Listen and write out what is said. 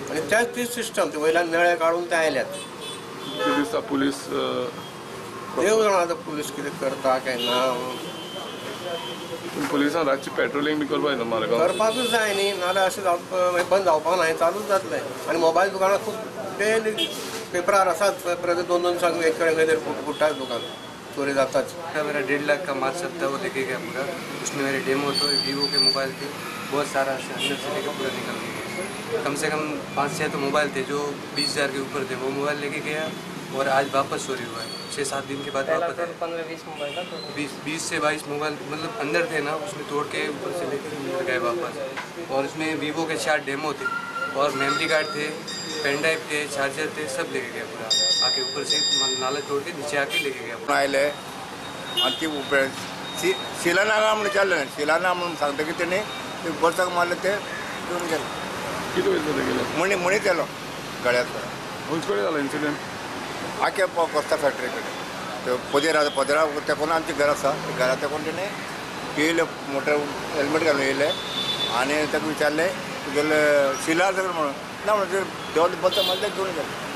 आनी त्याच तीच सिस्टम ते वयल्यान नळे काडून ते आयल्यात. दिसता पुलीस देव जाणा आतां पुलीस कितें करता काय ना. पुलिसां रातची पेट्रोलिंग बी करपाक जाय मार्गार, करपाकूच जाय न्ही, नाजाल्यार अशें जावप बंद जावपाक ना, हें चालूच जातलें. आनी मोबायल दुकानां खूब डेली पेपरार आसात, प्रति दोन दोन दिसांक एक कडेन खंय तरी फुट्टाच दुकान, चोरी जाताच. मेरा 1.5 लाख का माल सब था वो लेके गया पूरा. उसमें मेरे डेमो तो वीवो के मोबाइल थे बहुत सारा, अंदर से लेके पूरा निकल गया. कम से कम 5-6 तो मोबाइल थे जो 20,000 के ऊपर थे, वो मोबाइल लेके गया. और आज वापस चोरी हुआ है 6-7 दिन के बाद वापस आया. 15-20 मोबाइल ना, 20 से 22 मोबाइल मतलब अंदर थे ना, उसमें तोड़ के ऊपर से लेके अंदर गए वापस. और उसमें वीवो के 4 डेमो थे और मेमोरी कार्ड थे, पेन ड्राइव थे, चार्जर थे, सब लेके गया पूरा. आके ऊपर से नाला तोड़ के नीचे आके लेके गया. आयले आनी ती शिला नागा म्हणून विचारलें, शिला ना म्हणून सांगता की तेणी ते बर्साक मारले ते घेवन गेले. कितें वयता गेले म्हणी म्हणीत गेलो गळ्याचो. खंयचे कडेन जालो इन्सिडंट? आख्या कोस्ता फॅक्टरी कडेन ते पदेर आसा, पदेरा तेकून आमचें घर आसा, घरा तेकून तेणें येयले मोटर हेल्मेट घालून येयले आनी ताका विचारलें तुगेलें शिला आसा म्हणून, ना म्हणून देवले बर्साक मारले घेवन गेले.